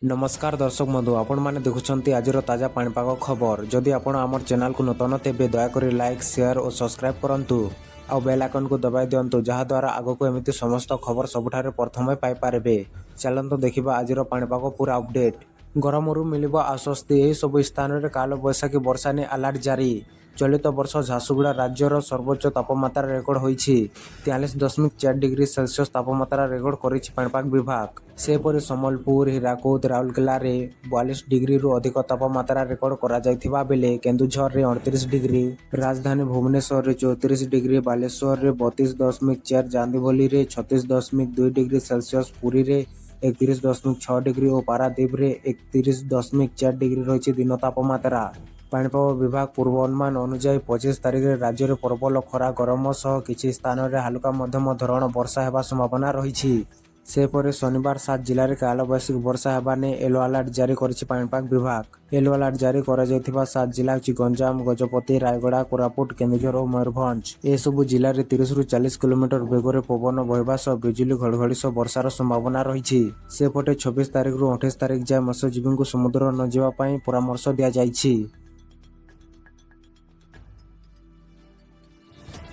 ନମସ୍କାର ଦର୍ଶକ ବନ୍ଧୁ, ଆପଣମାନେ ଦେଖୁଛନ୍ତି ଆଜିର ତାଜା ପାଣିପାଗ ଖବର। ଯଦି ଆପଣ ଆମର ଚ୍ୟାନେଲକୁ ନୂତନ, ତେବେ ଦୟାକରି ଲାଇକ୍, ସେୟାର ଓ ସବସ୍କ୍ରାଇବ୍ କରନ୍ତୁ ଆଉ ବେଲ୍ ଆଇକନ୍କୁ ଦବାଇ ଦିଅନ୍ତୁ, ଯାହାଦ୍ୱାରା ଆଗକୁ ଏମିତି ସମସ୍ତ ଖବର ସବୁଠାରେ ପ୍ରଥମେ ପାଇପାରିବେ। ଚାଲନ୍ତୁ ଦେଖିବା ଆଜିର ପାଣିପାଗ ପୁରା ଅପଡେଟ୍। ଗରମରୁ ମିଳିବ ଆଶ୍ୱସ୍ତି, ଏହିସବୁ ସ୍ଥାନରେ କାଳବୈଶାଖୀ ବର୍ଷା ନେଇ ଆଲର୍ଟ ଜାରି। ଚଳିତ ବର୍ଷ ଝାରସୁଗୁଡ଼ା ରାଜ୍ୟର ସର୍ବୋଚ୍ଚ ତାପମାତ୍ରା ରେକର୍ଡ ହୋଇଛି। 43.4 ଡିଗ୍ରୀ ସେଲସିୟସ ତାପମାତ୍ରା ରେକର୍ଡ କରିଛି ପାଣିପାଗ ବିଭାଗ। ସେହିପରି ସମ୍ବଲପୁର, ହୀରାକୁଦ, ରାଉରକେଲାରେ 42 ଡିଗ୍ରୀରୁ ଅଧିକ ତାପମାତ୍ରା ରେକର୍ଡ କରାଯାଇଥିବା ବେଳେ କେନ୍ଦୁଝରରେ 29 ଡିଗ୍ରୀ, ରାଜଧାନୀ ଭୁବନେଶ୍ୱରରେ 34 ଡିଗ୍ରୀ, ବାଲେଶ୍ୱରରେ 32.4, ଚାନ୍ଦିଭଲିରେ 36.2 ଡିଗ୍ରୀ ସେଲସିୟସ, ପୁରୀରେ 31.6 ଡିଗ୍ରୀ ଓ ପାରାଦୀପରେ 31.4 ଡିଗ୍ରୀ ରହିଛି ଦିନ ତାପମାତ୍ରା। ପାଣିପାଗ ବିଭାଗ ପୂର୍ବାନୁମାନ ଅନୁଯାୟୀ 25 ତାରିଖରେ ରାଜ୍ୟରେ ପ୍ରବଳ ଖରା ଗରମ ସହ କିଛି ସ୍ଥାନରେ ହାଲୁକା ମଧ୍ୟମ ଧରଣର ବର୍ଷା ହେବା ସମ୍ଭାବନା ରହିଛି। ସେହିପରି ଶନିବାର ସାତ ଜିଲ୍ଲାରେ କାଳବୈଶାଖୀ ବର୍ଷା ହେବା ନେଇ ୟେଲୋ ଆଲର୍ଟ ଜାରି କରିଛି ପାଣିପାଗ ବିଭାଗ। ୟେଲୋ ଆଲର୍ଟ ଜାରି କରାଯାଇଥିବା ସାତ ଜିଲ୍ଲା ହେଉଛି ଗଞ୍ଜାମ, ଗଜପତି, ରାୟଗଡ଼ା, କୋରାପୁଟ, କେନ୍ଦୁଝର ଓ ମୟୂରଭଞ୍ଜ। ଏସବୁ ଜିଲ୍ଲାରେ 30ରୁ 40 କିଲୋମିଟର ବେଗରେ ପବନ ବହିବା ସହ ବିଜୁଳି ଘଡ଼ଘଡ଼ି ସହ ବର୍ଷାର ସମ୍ଭାବନା ରହିଛି। ସେପଟେ 26 ତାରିଖରୁ 28 ତାରିଖ ଯାଏ ମତ୍ସ୍ୟଜୀବୀଙ୍କୁ ସମୁଦ୍ର ନ ଯିବା ପାଇଁ ପରାମର୍ଶ ଦିଆଯାଇଛି।